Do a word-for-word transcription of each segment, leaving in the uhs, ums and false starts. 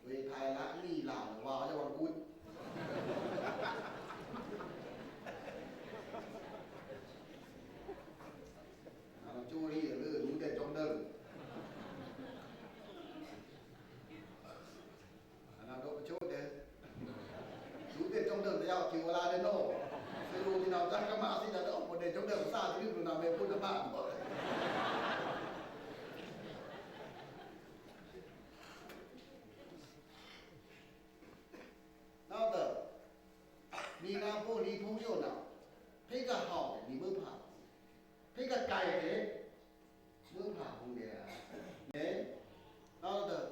ဝေးထိုင်လနီလာဝါရဝံကုတ် အကျိုးရီးလို့လူတဲ့ကျောင်းသား အနာတော့အကျိုးတဲ့ လူတဲ့ကျောင်းသားတယောက်ကျိုးလာတယ်နော် စလိုဒီနောက်တက္ကမအစီအတော့ ပေါ်တဲ့ကျောင်းသားကစားတယ်လို့နာမည်ပို့တတ်တော့ နောက်တော့ နီနာပိုနီဖုံးယိုနာ ဖိကဟောက်နီမွေးဖာ ဖိကကိုက်တယ် မွေးဖာဖုံးတယ် နဲ နောက်တော့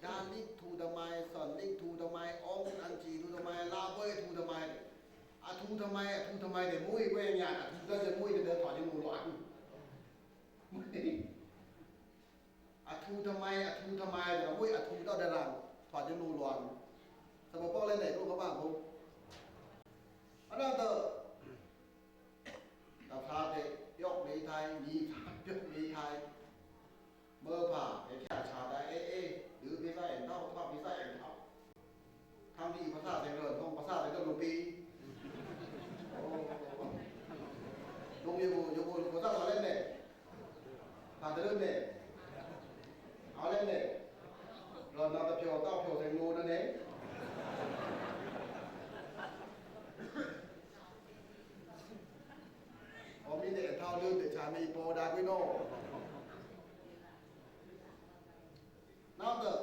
ဒါလိကထူတမိုင်း သွန်လိကထူတမိုင်း အောင်းအန်ချီထူတမိုင်း လာပွဲထူတမိုင်း အထူတမိုင်း အထူတမိုင်းတဲ့ မွေးပွဲညါ အထူတမိုင်းတဲ့ ထွားညို့လို့ အထူ အထူတမိုင်း အထူတမိုင်း တမိုင်း အထူတော့တရံ ထွားညို့လို့ သဘောပေါက်လဲတဲ့ တို့ကမ္ဘာကို အဲ့တော့ တဖားတဲ့ ပြောက်နေထိုင် ညီဖား ပြောက်နေထိုင် မွေးဖာ အဖျားချတာ အေး အေး ဒုပိသ အဲထောက် ထွားပိသ အဲထောက် ทั้งที่ภาษาไทยเดินท่องภาษาไทยเดินลงปี โอ้ ลงอยู่ อยู่ อยู่ ภาษาไทยเล่นเนี่ย ภาษาไทยเล่นเนี่ย เอาเล่นเนี่ย เรานำแต่เพียวเต้าเพียวแทงรูนั่นเอง พอมีแต่เท่าเดิมแต่ชาในโปดากุยโน နောက်တော့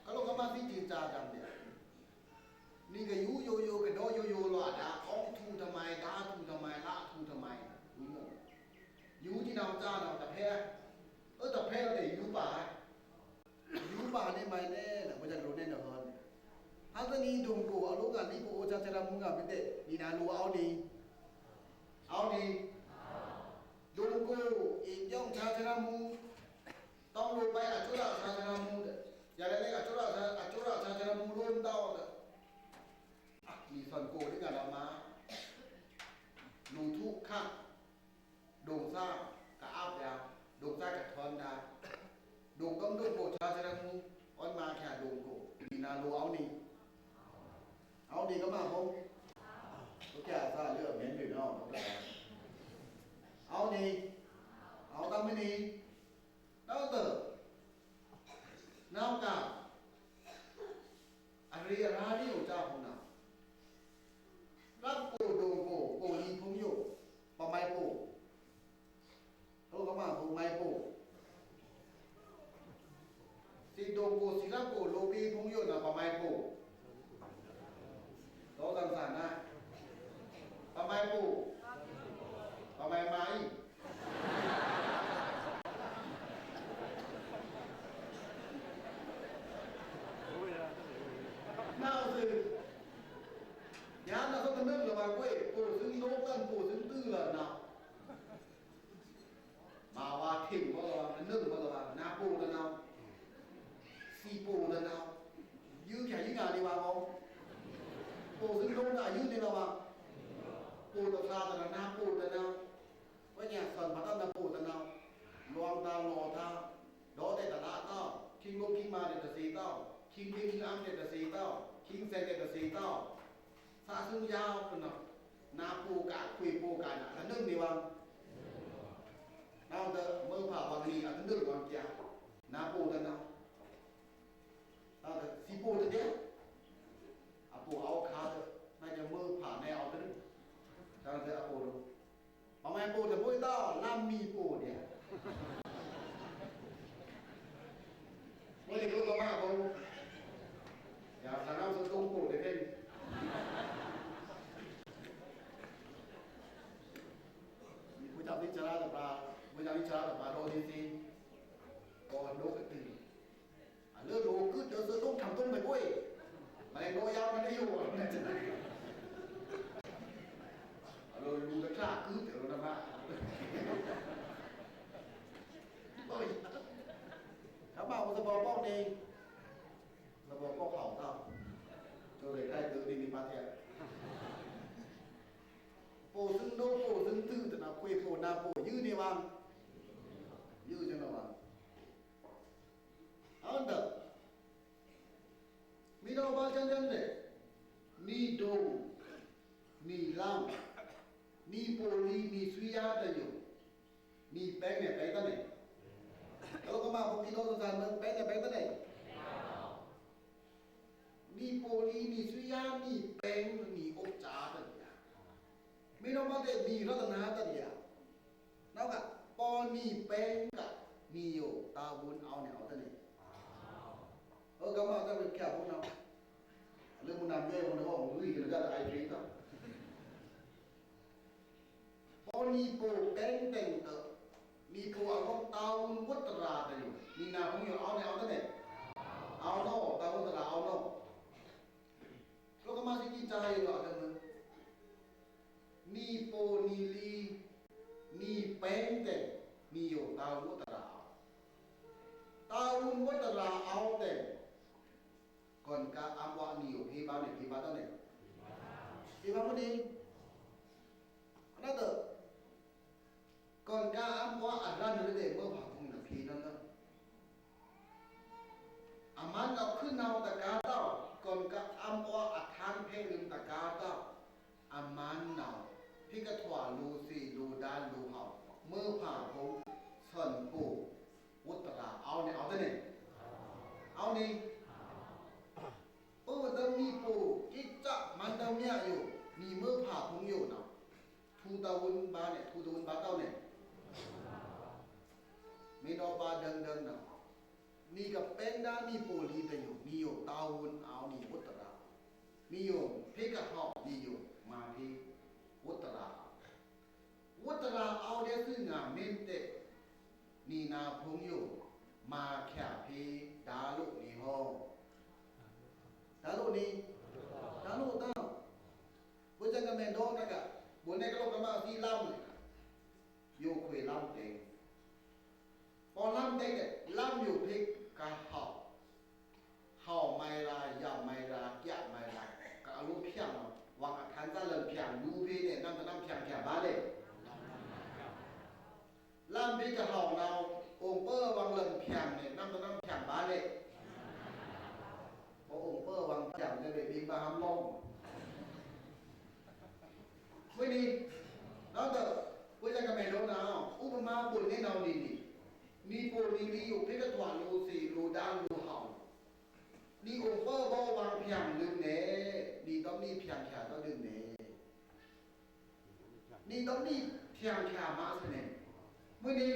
ကလောက်ကမသိချင်ကြတယ်။ နီကယူယိုယိုကဒေါ်ယိုယိုလွာဒါ အောင်းထူတမိုင်း ဒါထူတမိုင်း လာထူတမိုင်း ယူတီနောင်ကြတော့တဖဲ အတဖဲတဲ့ယူပါ ယူပါနေမိုင်းနဲ့ ဘုရားလိုနဲ့နော်။ ဟာသနီဒုံကို အလောက်ကလီပိုအိုချာချရာမူငါမတဲ့ နီနာလိုအောင်းနီ အောင်းနီ ဒုံကို အင်းကြောင့်ချာချရာမူ တောင်းလို့ပိုင်အချိုးရဆာဆာမူတဲ့ ရရလေအချိုးရဆာ အချိုးရဆာဆာမူလို့တောင်းတဲ့ အာ မီသွန်ကိုလေးကတော့မှာ လူထုခန့် ဒုံစားကအပ်ရ ဒုံစားကထွန်တာ ဒုံတုံးဒုံကိုချာဆာမူ အွန်မာချာဒုံကို မီနာလိုအောင်းနီ အောင်းနီကမဟုတ် ဟုတ်ကဲ့ အစားလေးအမင်းတွေနော် ဟုတ်ကဲ့ အောင်းနီ အောင်းတမနီ နောက်တော့ နောက်ကအရေအရာလေးကိုကြားဖို့နော် ရပ်ကိုဒုံကို ကိုလီဖုံယို ပမိုင်းပို့ ဟုတ်ကမဟုတ်မိုင်းပို့ စီဒုံကို စီရပ်ကို လိုပေးဖုံယိုနော် ပမိုင်းပို့ တော့တန်ဆာနာ ပမိုင်းပို့ ပမိုင်းမိုင်း နောက်ဆို ညာနာဆိုတနုံးလပါကွေး ပို့စင်းတော့တန်ပို့စင်းတူလာနာ မဝါထင်ဘောလပါ နုံးဘောလပါ နာပို့တနာ စီပို့တနာ ယူချာယူနာလေးပါကော ပို့စင်းတော့နာယူနေလပါ ပို့တဖျားတနာ နာပို့တနာ ဝိညာဉ်သွန်ပါတော့နာပို့တနာ လွန်တာလော်တာ ဒေါ်တဲ့တလားတော့ ခင်းလို့ခင်းမာတဲ့တစေတော့ ခင်းခင်းအမ်းတဲ့တစေတော့ ခင်းဆဲတဲ့တစေတော့ သာသုန်ရောက်နော် နာပို့ကခွေပို့ကနာ အနုံးနေပါ နောက်တော့ မွေးဖာပါကလေး အနုံးဝံပြ နာပို့တနာ နောက်တော့ စီပို့တဲ့ အပို့အောက်ခါတဲ့ နာကြမွေးဖာနဲ့အောက်တဲ့ ဒါတဲ့အပို့လို့ ပမိုင်းပို့တဲ့ ပို့တော့ လမ်းမီပို့တဲ့ မွေးလေကိုကမပို့ ရာသနာဆိုတုံးပို့တဲ့ ဘုရားသခင်ချားတဲ့ပါ ဘုရားသခင်ချားတဲ့ပါတော်ဒီစီ ပေါ်လို့ကတိ အလိုလိုကတည်းကသုံးထံသုံးပဲကိုယ် မလဲတော့ရမနေရော အလိုလိုတစ်ခါကူးတယ်လို့နမ ဟုတ် ခမဟိုသဘောပေါက်နေ သဘောပေါက်ဟောက်တော့ ကျိုးလေခိုက်တူးနေနေပါတဲ့ ပို့စင်းတို့ပို့စင်းသူတနာခွေပို့နာပို့ယူနေပါ ယူနေတော့ပါ ဟုတ်တော့ ပိုလီနံစွိယါတယို နံပင်းနဲပင်းတန်နဲ တကမဗိုက်တီး လိုသန်သန် ပင်းနဲပင်းတန်နဲ နံပိုလီနံစွိယါ နံပင်း နံဥစ္စာတန်နဲ မီးနော့မတဲ နံရတနာတန်နဲ နောက်က ပော်နံပင်းက နံယိုတာဝန်အောင်းနဲအောင်းတန်နဲ အကမတဝေးချာဖိုနော် အလီမုန်နံယိုမုန်ဟော မွေးကလကအိုက်တရီတာ ပော်နံပိုပင်းတန်တ နံပိုအကောင်းတာဝန်ဝတ်တရာတယို နံနာဖုံယို အောင်းနဲအောင်းတန်နဲ အောင်းနော့ တာဝန်ဝတ်တရာအောင်းနော့ တကမစံးကံးစါယိုအကမ နံပိုနံလီ နံပင်းတန် နံယိုတာဝန်ဝတ်တရာ တာဝန်ဝတ်တရာအောင်းတန် ကွန်ကအမ်ဝါနံယိုဖေးဗားနဲ ဖေးဗားတန်နဲ ဖေးဗားမုန်နံ အနတ ကွန်ကအမ်ဝါအရန်နဲဒဲ မွဲဖါဖုံနဖေးနန်နဲ အမန်အခွိုင်နဝ်တကားတဝ် ကွန်ကအမ်ဝါအထန်ဖေးနန်တကားတဝ် အမန်နဝ် ဖေးကထွာလိုသေလိုဒါလိုဟဝ် မွဲဖါဖုံ သွန်ပို ဝတ်တရာအောင်းနဲအောင်းတန်နဲ အောင်းနဲ ပော်ဝတ်တမံပိုကိကမန်တမံယို နံမွဲဖါဖုံယိုနဝ် ထူတာဝန်ဗားနဲ ထူတာဝန်ဗားတဝ်နဲ မီးနော့ဗားဒင်ဒင်နဝ် နံကပင်းဒါနံပိုလီတယို နံယိုတာဝန်အောင်း နံဝတ်တရာ နံယိုဖေးကဟဝ် နံယိုမၤဖေး ဝတ်တရာ ဝတ်တရာအောင်းဒဲသွူငါမ့်တဲ နံနာဖုံယို မၤချာဖေးဒါလိုနံဟော ဒါလိုနံ ဒါလိုတဝ် ဘို့ကကမဲဒီးတက ဘို့နဲကလောက်ကမအသီလမ်း ယိုခွေလမ်းတဲ ပော်လမ်းတဲ လမ်းယိုဖေးကဟဝ် ဟဝ်မုဲင်ရာ ယမုဲင်ရာ ကျမုဲင်ရာ ကအလိုဖြန့်နဝ် ဝံအထန်စလန်ဖြန့် နူဖေးနဲ နမ်တနမ်ဖြန့်ဖြန့်ဗားလဲ လမ်းဖေးကဟဝ်နဝ် အိုင်ပဝံလန်ဖြန့်နဲ နမ်တနမ်ဖြန့်ဗားလဲ ပော်အိုင်ပဝံဖြန့်နဲ ဗိုက်ဗားဟမ်လောင်း မွဲနံ နဝ်တ ဘို့ကကမဲဒီးနဝ် ဥပမာဘို့နဲနဝ်နံနံ နံပိုနံလီယို ဖေးကထွာလိုသေလိုဒါလိုဟဝ် နံအိုင်ပဝံဖြန့်လိုနဲ နံဒီနံဖြန့်ချာဒီလိုနဲ နံဒီနံဖြန့်ချာမးစနဲ မွဲနံ နံ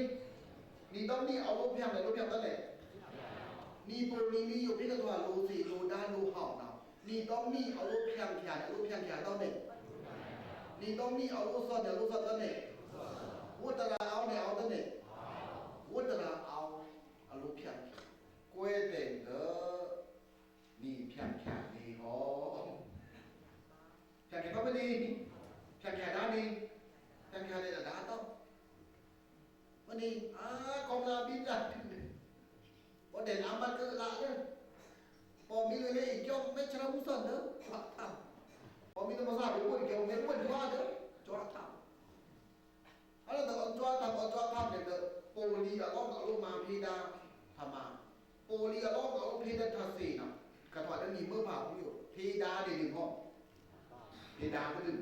ဒီနံအလိုဖြန့်နဲ လိုဖြန့်တဝ်နဲ နံပိုနံလီယို ဖေးကထွာလိုသေလိုဒါလိုဟဝ်နဝ် နံဒီနံအလိုဖြန့်ချာနဲ လိုဖြန့်ချာတဝ်နဲ နံဒီနံအလိုသွန်နဲ လိုသွန်တဝ်နဲ ဝတ်တရာအောင်းနဲ အောင်းတဝ်နဲ ဝတ်တရာအောင်း အလိုဖြန့်ချာ ကွဲးတဲဒဲ နံဖြန့်ချာနံဟော ဖြန့်ချာတဝ်မွဲနံ ဖြန့်ချာဒါနံ ဖြန့်ချာနဲဒါတဝ် မွဲနံ အာ ကောင်းလာပြီလား ပော်ဒဲနမ်မတ်ကလာလဲ ပော်မီးလဲလဲ အိမ်ကျောင်း မဲချရမူသွန်နဲ ကွာထမ် ပော်မီးတမစားဘူး အိမ်ကျောင်း မဲဝတ်ကြွားနဲ ကြွားထမ် အနတ အွန်ကြွားထမ် အွန်ကြွားထမ်နဲ ပိုလီအကောင်းကအလိုမၤဖေးဒါ ထမ်မၤ ပိုလီအကောင်းကအလိုဖေးဒါထမ်သေနဝ် ကထွာဒဲနံမွဲဖါဖုံယို ဖေးဒါဒဲနံဟော ဖေးဒါကဒု န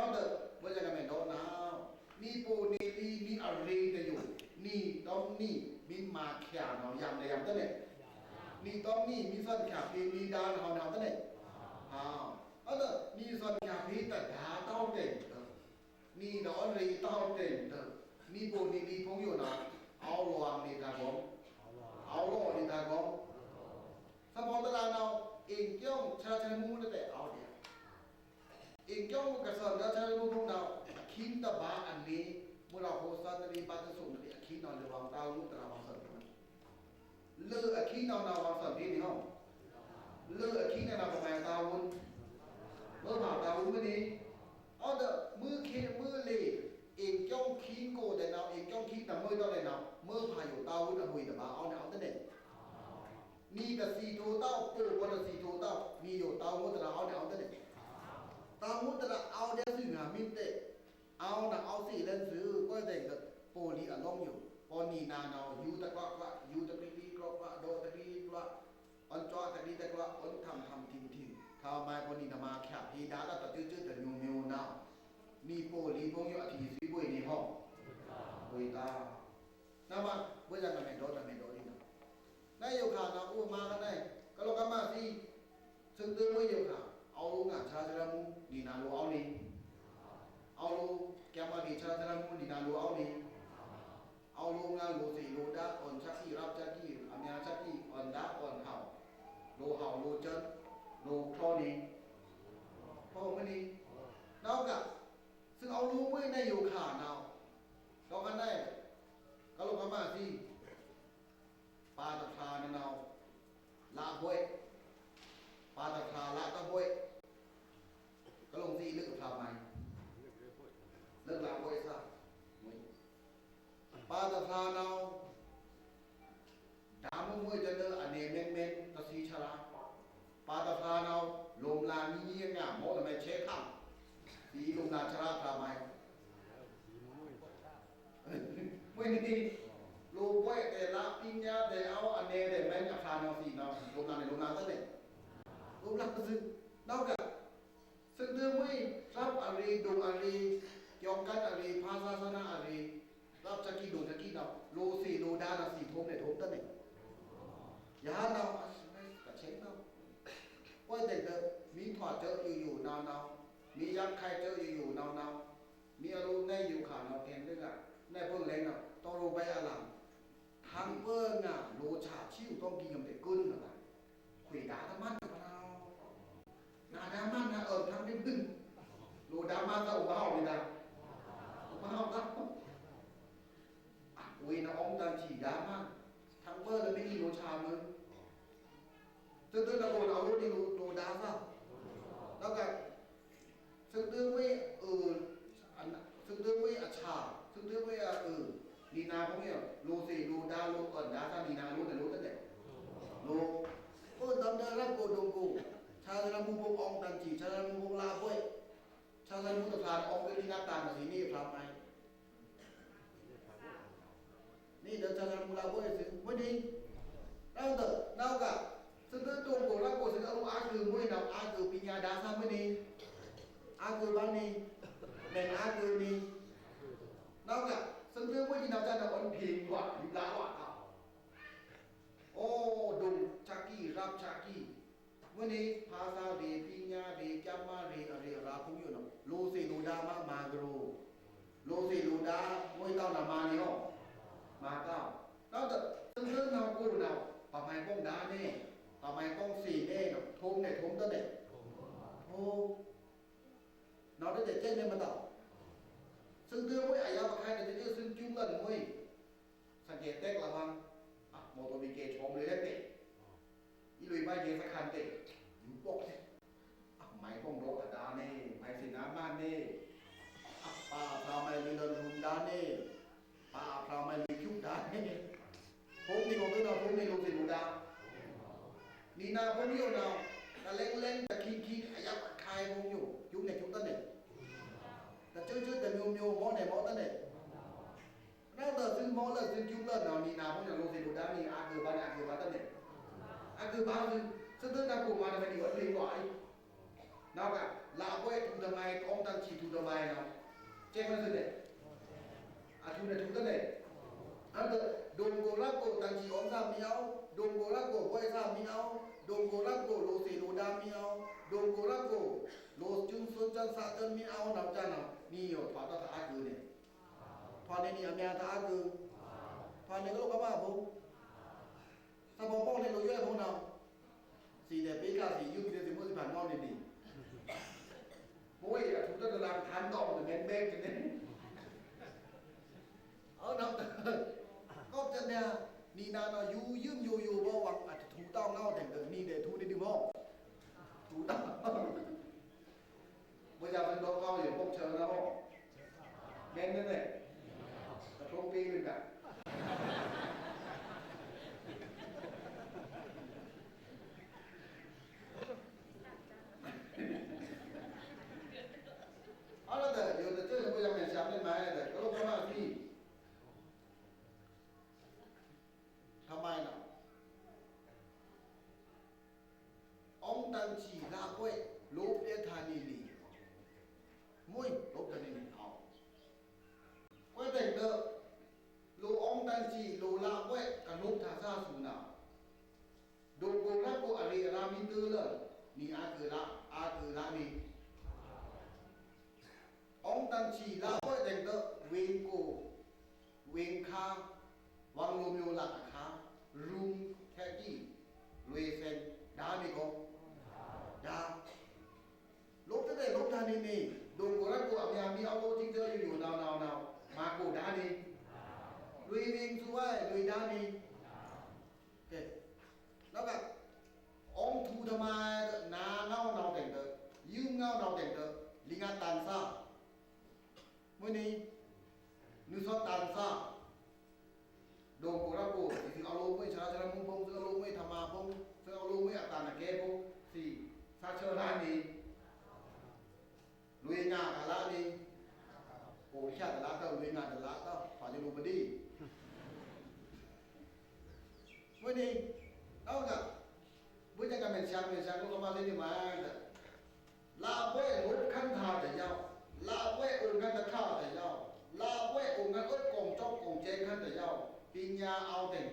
ဝ်တ ဘို့ကကမဲဒီးနဝ် နံပိုနံလီ နံအရေတယို နံဒီနံ မီးမၤချာနဝ် ယမ်နဲယမ်တဝ်နဲ နံဒီနံ မီးသွန်ချာဖေး မီးဒါနဝ်နဝ်တဝ်နဲ အနတ နံသွန်ချာဖေးတဒါတဝ်တဲ နံဒီရေတဝ်တဲ နံပိုနံလီဖုံယိုနဝ် အောက်လွှာနေတကော အောက်လွှာနေတကော သဘောတလားနဝ် အိမ်ကျောင်း ချရချရမူတတဲ အောက်ဒဲ အိမ်ကျောင်းကသွန်ဒါချရမူဖုံနဝ် အခင်းတဘါအန့ မွဲလဝ်ဟိုသွန်တရီ ဘါတသုန်တရီ အခင်းနဝ် လဝ်တာဝုတရာဝ်သွန် လအခင်းနဝ်နဝ်သွန်ဖေးနံဟော လအခင်းနဝ်ကမၤတာဝု မွဲဖါတာဝုမွဲနံ အနတ မွဲခေတ်မွဲလေ အိမ်ကျောင်းခင်းကိုတဲနဝ် အိမ်ကျောင်းခင်းတမွဲတဝ်တဲနဝ် မွဲဖါယိုတာဝုအမွဲတဘါ အောင်းနဲအောင်းတဝ်နဲ နံတသီထိုတဝ် ပိုပနသီထိုတဝ် နံယိုတာဝုတရာ အောင်းနဲအောင်းတဝ်နဲ တာဝုတရာ အောင်းဒဲသွူငါမ့်တဲ အောင်းနဝ် အောင်းသေလဲသွူ ကွဲးတဲက ပိုလီအလောင်းယို ပော်နံနာနဝ် ယူတကွကွ ယူတကရီကရီကွကွ ဒီတကရီကရီကွကွ အွန်ကြွားတကရီတကရီကွကွ အွန်ထမ်ထမ်ထိမ်ထိမ် ထမ်မၤပော်နံနမၤချာဖေးဒါတတတုတုတမျိုးမျိုးနဝ် နံပိုလီ ခွေႏတာ။ နမ့်ဘို့ယံကမဲတော့ နမ့်တော့လီနၤ. နယိုခါနၤ ဥပမာကနဲ ကလောက်ကမသီ သွိုက်တွေမွေးယိုခါ အဝ်လိုငါ ဆာဆရမူ နီနၤလိုအဝ်န့ၣ် အဝ်လို ကဲမဂီ ဆာဆရမူ နီနၤလိုအဝ်န့ၣ် အဝ်လိုငါ လိုသေလိုဒါ အွန်ဆာကီ ရပ်ဆာကီ အမယာဆာကီ အွန်ဒါ အွန်ဟဝ် လိုဟဝ် လိုစဲန် လိုချောန့ၣ် ချောမွေးန့ၣ် နောက်က သွိုက်အဝ်လိုမွေးနယိုခါနၤ တော့ကနဲ ကလောက်ကမသီ ပါတဖျာနဝ် လဘွဲ့ ပါတဖျာလတဘွဲ့ ကလောင်သီ လွိုက်ဖျာမွေး လွိုက်လဘွဲ့သၢ ပါတဖျာနဝ် ဒါမွေးမွေး ဒဲဒဲအနဲမဲမဲ တသီဆရာ ပါတဖျာနဝ် လိုမ်လာမီမီငါ မောနမဲဆဲခါ သီလိုမ်လာဆရာဖျာမွေး မွေးန့ၣ် လိုဘွဲ့ဒဲလ ပညာဒဲအဝ် အနဲဒဲမဲ အဖျာနဝ်သီနဝ် လိုမ်လာနဲ လိုမ်လာသနဲ လိုမ်လာသွိုက် နောက်က သွိုက်တွေမွေး ရပ်အရေ ဒိုင်အရေ ကျောင်းကတ်အရေ ဘာသာစနအရေ ရပ်ဆာကီ ဒိုင်ဆာကီနဝ် လိုသေလိုဒါနဝ် သီထုံးနဲထုံးသနဲ ယဟန်နဝ် အစမဲ ကဆဲနဝ် ပှဲဒဲဒဲ မီးထွာစဲယိုယိုနဝ်နဝ် မီးယပ်ခဲစဲယိုယိုနဝ်နဝ် မီးအလိုနဲယိုခါနဝ် ကဲဒဲက နဲပူလဲနဝ် တော်လိုဘဲအလံ ထန်းပှဲငါ လိုဆာဆီ ဥတုံကီယံဒဲကွိုန်နဝ် ခွေဒါတမန်နဝ် နာဒါမန်နဝ် အွန်ထန်းဒိုင် လိုဒါမန်သၢ ဥပဟဝ်မီးဒါ ဥပဟဝ်သၢ အဝေးနဝ် အောင်တန်ချီဒါမန် ထန်းပှဲလမီးနီလိုဆာမွေး သွိုက်တွေနဝ် အဝ်လိုနီလို လိုဒါသၢ နောက်က သွိုက်တွေမွေး အွေ သွိုက်တွေမွေးအဆာ သွိုက်တွေမွေးအွေ နီနၤဖုံးယို လိုသေလိုဒါ လိုအွန်ဒါသၢ နီနၤလိုနဲလိုသနဲ လို အိုဒမ်ဒရပ်ကို ဒိုင်ကို ဆာဆရမူဘိုင် အောင်တန်ချီ ဆာဆရမူဘိုင် လဘွဲ့ ဆာဆရမူတဖျာ အောင်ကလီနတန်မသီ နီဖျာမွေး နီဒဲဆာဆရမူလဘွဲ့သွိုက် မွေးန့ၣ် နောက်တော့ နောက်က သွိုက်တွေဒိုင်ကိုရပ်ကိုသွိုက် အလိုအါကွိုမွေးနဝ် အါကွိုပညာဒါသၢမွေးန့ၣ် အါကွိုဘၣ်န့ၣ် မဲအါကွိုန့ၣ် နောက်က သွိုက်တွေမွေးနဝ် တၢ်နဝ် အွန်ဖေကွာ ယူလာကွာ အိုဒိုင်ဆာကီ ရပ်ဆာကီ မွေးန့ၣ် ဘာသာတွေ ပညာတွေ ကျန်းမာတွေ အရေအရာဖုံးယိုနဝ် လိုသေလိုဒါမန် မန်ကရို လိုသေလိုဒါ မွေးတဝ်နမန်န့ၣ် မန်တဝ် နောက်တော့ သွိုက်တွေနဝ်ကိုနဝ် ပမိုင်ပေါင်းဒါနဲ ပမိုင်ပေါင်းသီနဲ ထုံးနဲထုံးသနဲ အို နောက်တော့ ကျဲနဲမတဝ် သွိုက်တွေမွေး အယပ်အခဲနဲ သွိုက်ကျူလန်မွေး သင်ကဲတဲကလဝ် အ မော်တော်ဘုတ်ကဲ ချွမ်လွေလက်တဲ့ အီလွေဘါကဲ သခန်းတဲ့ ယူပေါက်တဲ့ အ မိုင်ပေါင်းတော့အဒါနဲ မိုင်သီနမန်နဲ အ ပါအဖျာမိုင်လွေလန်ရုံဒါနဲ ပါအဖျာမိုင်လွေကျူဒါနဲ ထုံးနဲလိုသွိုက်နဝ် ထုံးနဲလိုသွိုက်လိုဒါ နီနၤဖုံးယိုနဝ် တလဲင်လဲင် တခီခီ အယပ်အခဲဖုံးယို ကျူနဲကျူသနဲ တကျိုးကျိုး တမျိုးမျိုး မောနဲမောသနဲ နောက်တော့ သွိုက်မောလၢသွိုက်ကျူလၢနဝ် နီနၤဖုံးယို လိုသေလိုဒါန့ၣ် အါကွိုဘၣ်န့ၣ် အါကွိုဘၣ်သနဲ အါကွိုဘၣ်သွိုက် သွိုက်တွေနဝ်ကိုမန်တဖဲန့ၣ် အွန်ဖေကွာ နောက်က လဘွဲ့ထူတမိုင် အောင်တန်ချီထူတမိုင်နဝ် ကျဲမဲသွိုက်နဲ အထူနဲထူသနဲ နောက်တော့ ဒိုင်ကိုရပ်ကိုတန်ချီ အောင်သၢမီးအဝ် ဒိုင်ကိုရပ်ကိုဘွဲ့သၢမီးအဝ် ဒိုင်ကိုရပ်ကိုလိုသေလိုဒါမီးအဝ် ဒိုင်ကိုရပ်ကို လိုကျူသွိုက်ကျန်သၢကျန်မီးအဝ် နဝ်ကျန်နဝ် နီယိုထွာတၢ်အါကွိုနဲ ထွာနဲနီအမယာတၢ်အါကွို ထွာနဲကလိုကမၣ်ဖုံး သဘောပေါက်နဲလိုယွဲဖုံးနဝ် သီဒဲပေးကသီ ယူကီဒဲသီ မိုးသီဖန်မောင်းနေပြီ ဘိုးအထူတတလန်ထန်တော်မဲမဲကနဲ အော် နောက်တော့ ကောက်တန်တဲ့ နီနၤနဝ် ယူယုမ်ယိုယိုဘောဝံ အထူတဝ်ငေါ်တဲ့ နီဒဲထူနေဒီမော ထူတဝ် ဘိုးရသန်တော်ကောင်းရေ ပုတ်ချင်တော့ မင်းနဲ့ တထုံးပေးလိုက်တာ အဲ့ဒါ ဒီလိုတည်း ဘုရားမင်းရှာနေမှာတဲ့ ကလောကမကြီး ထမိုင်းနော် အောင်တန်ချီလာပွဲ လိုပ်တဲ့ဌာနေနေ မွေး လိုပ်တဲ့နေနေ အောင် ကွဲတဲ့တော့ သုနာ ဒိုင်ကိုရတ်ကိုအရေအရာမီးတလ နီအာဂွေလ အာဂွေလနီ အောင်းတန်ချီလာပွဲတဲ့တော့ ဝင်းကို ဝင်းခါ ဝင်းလိုမျိုးလာအခါ ရုံးထက်ကြီး လွေဆန် ဒါနေကော ဒါ လုပ်တဲ့လုပ်တာနေနေ ဒိုင်ကိုရတ်ကိုအများမီးအောင်လို့ ကြီးကြပ်ယူယူ now now now မကိုဒါနေ လွေဝင်းသူဝဲ လွေဒါနေ ကဲ နောက်က အောင်သူသမိုင်း နာငေါ့နောက်တဲ့ ယူငေါ့နောက်တဲ့ လီငါတန်ဆာ မွေးနေ့ နုစောတန်ဆာ ဒိုင်ကိုရတ်ကို စီစီအလိုမွေး ချရာချရာမုန်းဖုံး စီအလိုမွေး ထမဖုံး စီအလိုမွေး အတန်အကဲဖုံး စီ စာချရာနေ လွေငါကလာနေ ကိုချတလာတော့ လွေငါတလာတော့ ဖာလူပဒီ မွေးနေ့ နောက်က ဘုရားကမန်ဆရာ မန်ဆရာကို ကမလေးနေမှာ လာပွဲလုပ်ခန်းထားတဲ့ရောက် လာပွဲအိမ်ခန်းတစ်ခါတဲ့ရောက် လာပွဲအိမ်ခန်းအိမ်ကောင်ကျောင်းကောင်ကျဲခန်းတဲ့ရောက် ပညာအောင်တဲ့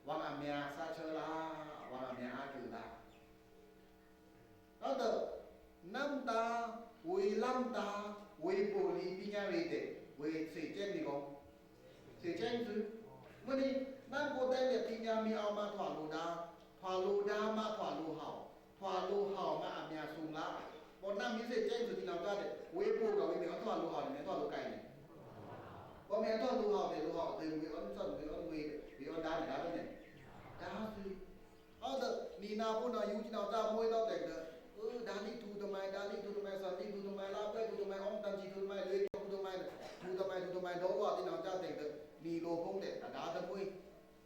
ဝါအများစားချော်လား ဝါအများအားကျူလား နောက်တော့ နမ်တာ ဝေလမ်တာ ဝေပိုလီပညာရေးတဲ့ ဝေစေကျဲနေကော သေချင်သူ မွေးနေ့ နမ်ကိုတဲ့ ပညာမီးအောင်မထွာလို့ဒါ ထွာလို့ဒါမထွာလို့ဟောက် ထွာလို့ဟောက်မအများဆုံးလား ပေါ်နမ်မီးသေချင်သူ ဒီနောက်ကြတဲ့ ဝေပိုကဝေမီးအောင်ထွာလို့ဟောက်နေ ထွာလို့ကိုင်းနေ ပေါ်မီးအောင်ထွာလို့ဟောက်တယ် လို့ဟောက်တယ် ဝေအောင်သွန် ဝေအောင်ဝေ ဝေအောင်ဒါနဲ့ ဒါနဲ့ ဒါသူ ဟုတ်တယ် နီနာဖို့နော် ယူကြီးနော် ဒါမွေးတော့တဲ့ အဲ ဒါလေးထူသမိုင်း ဒါလေးထူသမိုင်း စာလေးထူသမိုင်း လာပွဲထူသမိုင်း အောင်တန်ချီထူသမိုင်း လွေးထူသမိုင်း ထူသမိုင်း ထူသမိုင်း တော့ဝါဒီနော် ဒါတဲ့ နီလိုဖုံးတဲ့ ဒါတမွေး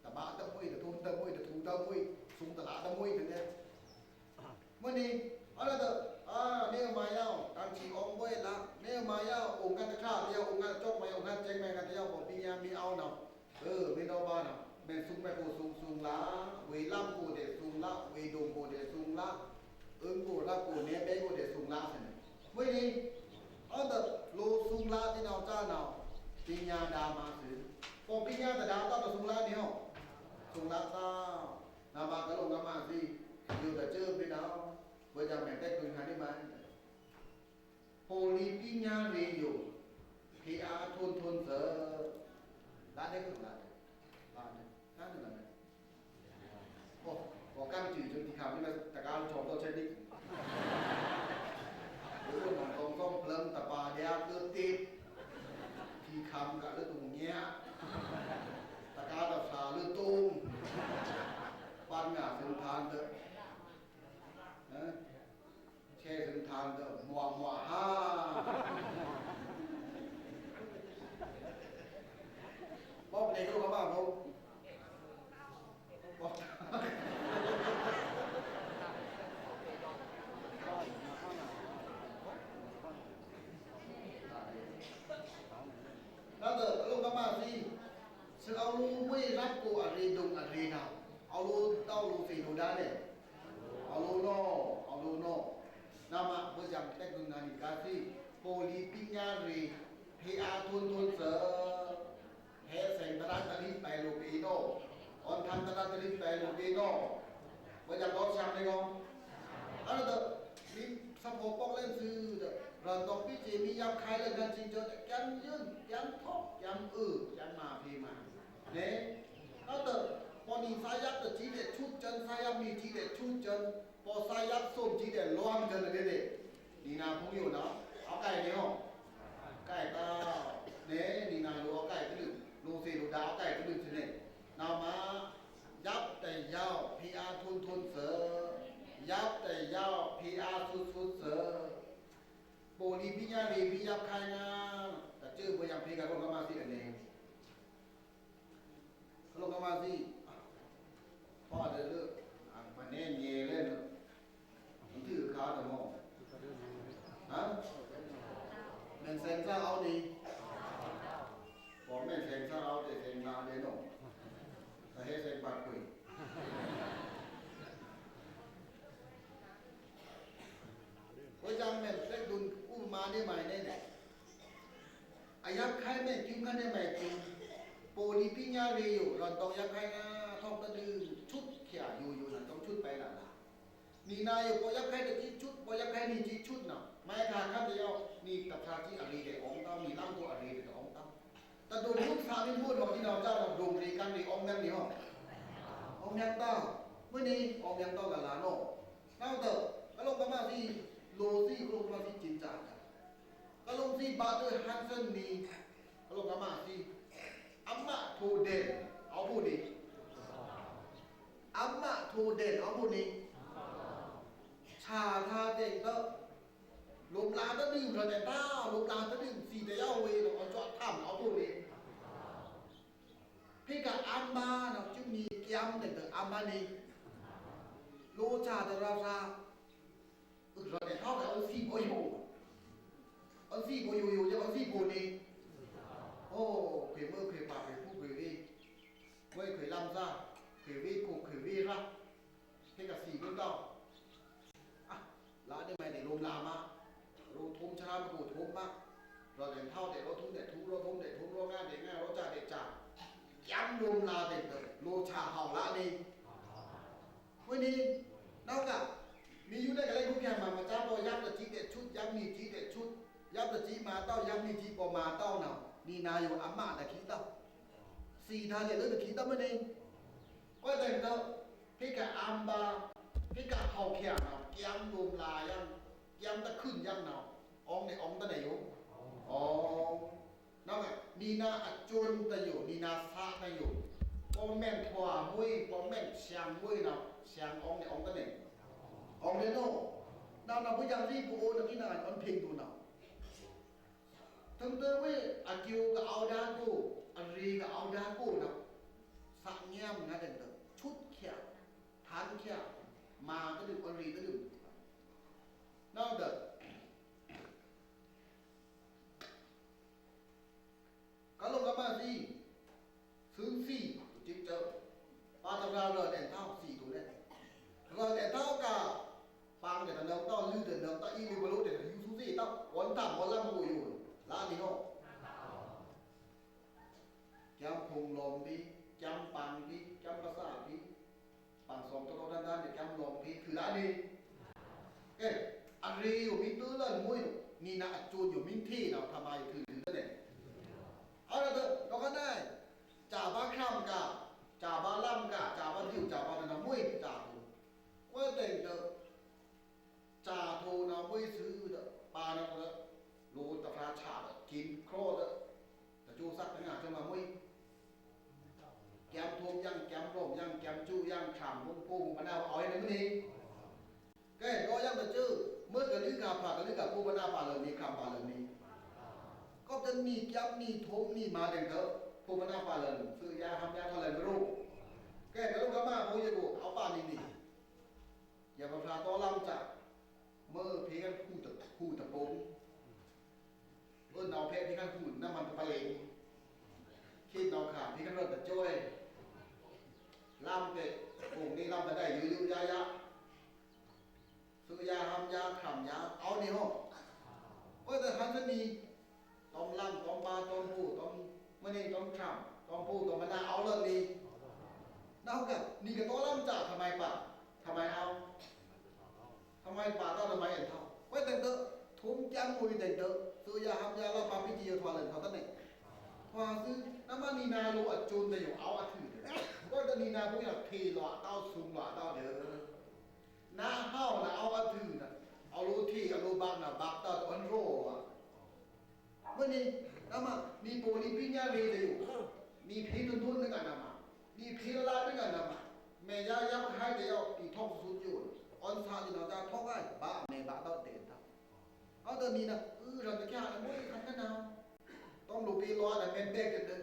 တဘာတမွေး တထုံးတမွေး တထူတမွေး စုံတလားတမွေးတဲ့ မွေးနေ့ အဲ့ဒါတော့ အာ နေမယောင် တန်ချီအောင်ပွဲလား နေမယောင် အိမ်ကတစ်ခါတယောက် အိမ်ကတစ်ကျောက်မယောင် အိမ်ကကျဲမယောင် တယောက်ပေါ် ပညာမီးအောင်နော် အဲ မင်းတော်ဘာနော် မင်းစုံမဲ့ကိုစုံစုံလား ဝေလမ်းကိုတဲ့စုံလား ဝေဒုံကိုတဲ့စုံလား အင်းကိုရတ်ကို နေပဲကိုတဲ့စုံလားဆနေ မွေးနေ့ အဲ့ဒါ လိုစုံလား ဒီနော် ဒါနော် ပညာဒါမသိ ပေါ်ပညာတရားတော့စုံလားနေဟော စုံလားသား နမကလုံးကမသိ ယူတကျိုးပေးတော့ ဝေကြမယ် တဲ့ တွင်ခါနေမှာ ပိုလီပညာရေးယို ဖဲအားထွန်းထွန်းစ လာတဲ့ကလာတဲ့ လာတဲ့ လာတဲ့ လာတဲ့ ဟော ဟောကမ်းကျူးကျူးဒီခါမင်းတကားချော်တော့ချက်ဒီ ဘုရားတော်ကောင်းကောင်း ပလမ်တပါဒျာကတိ ဒီခါမကလည်းတုံညံ တကားတော့ဆာလို့တုံ ပန်းငါစင်ထန်တဲ့ ဟမ် ချဲစင်ထန်တဲ့ မွားမွားဟာ ပေါ့နေတော့ဘာလို့ ပေါ့ နောက်တော့ အလုပ်ကမစီ ဆရာလူမွေး ရပ်ကိုအရေဒုံအရေနာ အလုပ်တောက်လို့စေလို့ဒါနဲ့ အလိုနော် အလိုနော် နမ ဘုရား တက္ကသိုလ် နာနီကစီ ပိုလီပညာရေး ဖဲအားထွန်းထွန်းစ ဟဲဆိုင်တရတ်တရစ်ပဲလို့ပြီးတော့ အွန်ထန်တရတ်တရစ်ပဲလို့ပြီးတော့ ဘုရား တော့ဆံနေကော အဲ့တော့ ဒီစဖို့ပေါက်လဲစုတဲ့ ရန်တော်ပြည့်စုံမီး ရပ်ခိုင်းတဲ့ ငါချင်းကျော် ကျမ်းယဉ် ကျမ်းထောက် ကျမ်းအုပ် ကျမ်းမာဖေးမာ နဲ့ အဲ့တော့ ပေါ်နီစာရပ်တစ်ကြီးတဲ့ ချူချန် စာရပ်နှစ်ကြီးတဲ့ ချူချန် ပေါ်စာရပ်သုံးကြီးတဲ့ လွမ်းချန်တဲ့ ဒီနာဖုံးယိုနော် အကိုင်နေဟော ကိုင်တော့ နဲ့ ဒီနာလိုအကိုင်တလူ လိုစေလိုဒါအကိုင်တလူစနေ နောက်မှ ရပ်တစ်ယောက် ဖဲအားထွန်းထွန်းစ ရပ်တစ်ယောက် ဖဲအားဆူဆူစ ပိုလီပညာရေး မီး ရပ်ခိုင်းတာ တကျိုးဘုရား ဖဲကရောကမစီအနေ ကရောကမစီ ဖာတယ်လို့ အမနဲ့ငယ်လဲနော် မင်းသူခါတယ်မော် ဟမ် မင်းစင်စားအောင်နေ ပေါ်မင်းစင်စားအောင်တဲ့ စင်လာတယ်နော် တဟဲစင်ပတ်ကွေး ဘုရား မင်းစက်ဒုံဥပမာနေမိုင်နေ အရပ်ခိုင်းမဲ့ ကျူးခန့်နဲ့မဲ့ကျူး ပိုလီပညာရေးယို လွန်တော်ရပ်ခိုင်းတာ နောက်တဒု ရှုတ်ချာယူယူန တောင်းရှုတ်ပဲလာလာ နီနာယို ပော်ယပ်ခဲတချစ်ရှုတ် ပော်ယပ်ခဲနီချစ်ရှုတ်န မႂ်းခါခတ်တယောက် နီတဖျားချစ်အရေတဲ့ အောင်းတောင်း နီလမ်းကိုအရေတဲ့ အောင်းတောင်း တဒို့ မုသးမီးမို့တော် ကြီးတော်ကြတော့ ဒို့ရေကမ်းတွေ အောင်းမြတ်နေဟော အောင်းမြတ်တောင်း မွေးနေ အောင်းမြတ်တောင်းကလာနော် နောက်တော့ ကလောက်ကမသီး လိုသီး ကလောက်ကမသီး ကျဉ်းကြကြ ကလောက်ကမသီး ဘတ်တွေ ဟန်ဆန်နီ ကလောက်ကမသီး အမတ်ထိုးတယ် အောက်ဖို့နေ အမတ်ထိုးတယ် အောက်ဖို့နေ ဆာထားတဲ့တော့ လိုပ်လာတဒုံရတဲ့တာ လိုပ်လာတဒုံစီတရားဝေးတော့ အကြွထမ်း အောက်ဖို့နေ ဖိကအမ္မာနော် ကျုံနီကျမ်းတဲ့ အမ္မာနေ လိုချာတရသာ ရတဲ့ထောက်တယ် အစီကိုယူ အစီကိုယူယူ အစီကိုနေ အိုး ခွေမွေး ခွေပါ ခွေဖူး ခွေဝေး မွေး ခွေလမ်းစား ခွေဝေး ကို ခွေဝေးရ ဖိကစီကိုတော့ အာ လာတဲ့မိုင်တွေ လိုမ်လာမှာ ရိုးထုံးချမ်းကို ထုံးမှာ ရော်တယ်ထောက်တယ် ရိုးထုံးတယ်ထူး ရိုးထုံးတယ်ထုံး ရိုးငါတယ်ငါ ရိုးချတယ်ချ ကျမ်းလိုမ်လာတဲ့ လိုချဟောက်လာနေ ဝိုင်းနေ နောက်က မီးယူတဲ့ကလေးခုခံမှာ မကြားပေါ် ရပ်တကြည့်တဲ့ ချွတ် ရပ်မိကြည့်တဲ့ ချွတ် ရပ်တကြည့်မှာတော့ ရပ်မိကြည့်ပေါ်မှာတော့နော် နီနာယို အမတ်တကြည့်တော့ စီထားတယ်လို့ တကြည့်တော့မနေ ကွက်တိုင်တော့ ဖိကအမ်ပါ ဖိကဟောက်ခံနော် ကျမ်းလိုမ်လာယံ ကျမ်းတခွင့်ယံနော် အောင်းနေ အောင်းတနေယို အောင်း နောက်က နီနာအကျိုးတယို နီနာဆာတယို ပေါ်မန်ထွာမွေး ပေါ်မန်ဆံမွေးနော် ဆံအောင်းနေ အောင်းတနေ အောင်းနေနော် နောက်နောက် ဘုရားသခင်ကို အိုးတကင်းနာ အွန်ဖင်တူနော် တန်တဝေး အကျိုးကအောက်ဒါကို အရေကအောက်ဒါကိုနော် ဆာညံငါတဲ့ ချွတ်ချာ ထန်ချာ မာတလူ အရေတလူ နောက်တော့ ကလောက်ကမသီး သုန်သီး ကျိုးကျိုး ပါတရာရတဲ့ထောက်စီတူနဲ့ ရတဲ့ထောက်က ပန်းတဲ့နော်တော့ လူတဲ့နော်တော့ အီးလူဘလို့တဲ့ ယူသူသေးတော့ ဝန်တမ်း ဝန်လမ်းကိုယူ လာနေနော် ကျမ်းဖုံးလုံးပြီး ကျမ်းပန်းပြီး ကျမ်းကစားပြီး ပန်းဆောင်တော့တန်းတန်းနဲ့ ကျမ်းလုံးပြီး ထုလာနေ ကဲ အရေယို မီးတူလန်မွေး နီနာအကျိုးယို မီးထေးနော် ထမယို ထုထုနဲ့ အဲ့တော့ တော့ကနိုင် ကြာပါခရမ်က ကြာပါလမ်းက ကြာပါဒို့ ကြာပါတနမွေး ကြာဘူး ကွဲတဲ့တော့ ကြာထိုးနော် မွေးစုတော့ ပါနော်တော့ လိုတဖျားချတော့ ကျင်းခရော့တော့ တချိုးစက်တငါ ကျမမွေး ကျမ်းထုံးယံ ကျမ်းလုံးယံ ကျမ်းကျူယံ ခရမ်ဘုံဖိုးဘုံပနာ အော်ရမနေ ကဲ တော့ယံတချိုး မွေးကလူးကဖာ ကလူးကဖိုးပနာပါလနေ ခရမ်ပါလနေ ကော့တနံ ကျမ်းနံ ထုံးနံ မာတဲ့တော့ ဖိုးပနာပါလနေ သုယါဟမ်ယါထလန်ဘရို ကဲ ကလူးကမဘိုးယကို အောက်ပါနေနေ ယပဖျားတော်လမ်းချ မွေးဖေကဖူးတဖူးတပုံ ဘိုးနော်ဖေဖေကဖူး နမန်တပလဲ ခေတ်နော်ခါ ဖေကရတ်တကြွယ် လမ်းတဲ့ ပုံနေလမ်းတဲ့ ယူယူရရ သုယါဟမ်ယါ ခရမ်ယါ အောင်းနေဟော ကွဲတဲ့ဟန်သနီး တောင်းလမ်း တောင်းပါ တောင်းဖို့ တောင်းမနေ တောင်းခရမ် တောင်းဖို့ တောင်းမနာ အောင်းလမ်းနေ နောက်က နီကတော်လမ်းချ ထမယပါ ထမယအောင်း ထမယပါ တထမယအထောက် ကွဲတဲ့တော့ ထုံးကျမ်းမွေးတဲ့တော့ သုယါဟမ်ယါလမ်းပါ ပီတီယိုထွာလန် ထွာတနေ ထွာစု နမနီနာလိုအကျိုးတဲ့ယို အောင်းအထုတဲ့ ကွဲတဲ့နီနာဘိုးယထေးလွား တောင်းစုံလွား တောင်းတယ် နာဟောင်းနာ အောင်းအထုနာ အလိုထေး အလိုဘၣ်နာ ဘၣ်တတ် အွန်ရောဝါ မွေးနေ နမ နီပိုလီပညာရေးတဲ့ယို နီဖေးတွန်းတွန်းနကနမ နီဖေးလာနကနမ မဲယါယါဟိုက်တဲ့ယို တီထောက်စုယို အွန်ဆာဒီနော် ဒါထောက်အိုက် ဘၣ်မဲဘၣ်တော့တဲ့တာ အော်တနီနာ အူရန်တကျါ မွေးခါကနာ တောင်းလိုပေးလွားတဲ့ မဲဘဲကတဲ့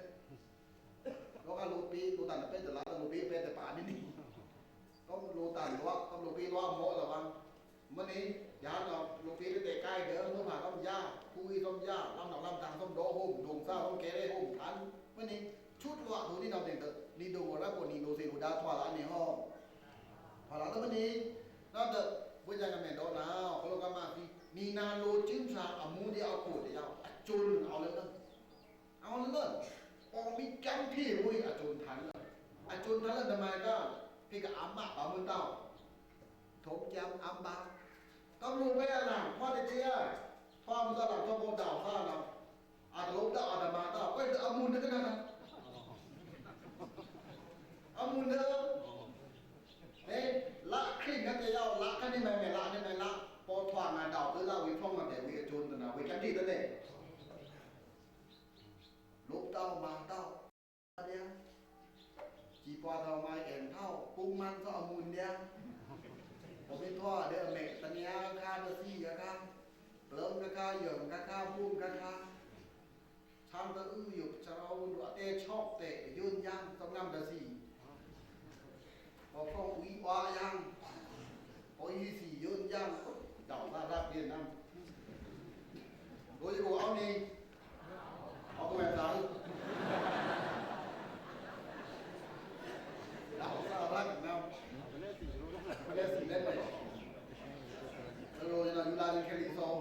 လောကလိုပေး လိုတန်တဲ့ ပဲတလာ လိုပေး ပဲတပါနေနေ တောင်းလိုတန်လွား တောင်းလိုပေးလွား မောလဝံ မနေ ယါနော် လိုပေးတဲ့ ကိုက်တဲ့ မွေးဖာတော့ယါ ဖူးအီးတော့ယါ လမ်းနော် လမ်းတန်တော့ ဒေါ်ဟိုး ဒုံစားတော့ ကဲရဲဟိုး ထန် မနေ ချွတ်လွား ဒိုနီနော်တဲ့ နီဒိုဝရကို နီလိုသေးလို့ ဒါထွာလာနေဟော ထွာလာတော့မနေ နောက်တော့ ဘုရားကမဲတော်နာ ခလောက်ကမသီး နီနာလိုချင်စာ အမှုတရားကို တရား အကျိုး အောင်းလမ်း အောင်းလမ်း အောင်းမီးကျမ်းဖေးဝေး အကျိုးထန်လမ်း အႏစွန်ႏထါလန်တမန်က ဖေကအမဘမွန်တဝ် ထုံႏကျမ်းအမဘ။ ကမ္ဘာ့ဝေးအလံ ထွားတဲ့တရား ထွားမွန်တဝ် ထွားမွန်တဝ် အတလိုပ်တဝ် အတမန်တဝ် ကွဲးတဝ် အမွန်တကနာ အမွန်တဝ် ဟဲ့ လခရစ်ကတရား လခနဲ့မဲမဲ လနဲ့မဲလ ပေါ်ထွားငါတဝ် လဝေးထွားငါတဲ့ ဝေးအႏစွန်ႏတနာ ဝေးကတိတည်း လိုပ်တဝ် မန်တဝ် စံးပဝ်တဝ် မန်အဲန်တဝ် ပုန်မန်သောအမွန်ဒျာ ပမီထွားဒျာ မဲတနျာခါ တသီအခါ ပလင်ကခါ ယင်ကခါ ပုန်ကခါ ဆန်တအုယုပ်စရောဝုဒ်အတဲချောက်တဲ့ ယွန်းယန်း သငမ်းတသီ ပဖုံးဝီဝါယန်း ပယီသီယွန်းယန်း ဒဝ်သရက်ဗီယက်နမ် လိုယိုအောင်းနီ အောင်းမဲသမ်း ဒဝ်သရက်ဗီယက်နမ် ပလဲစီလဲမဲ လိုယိုနာယူလာကယ်လီသော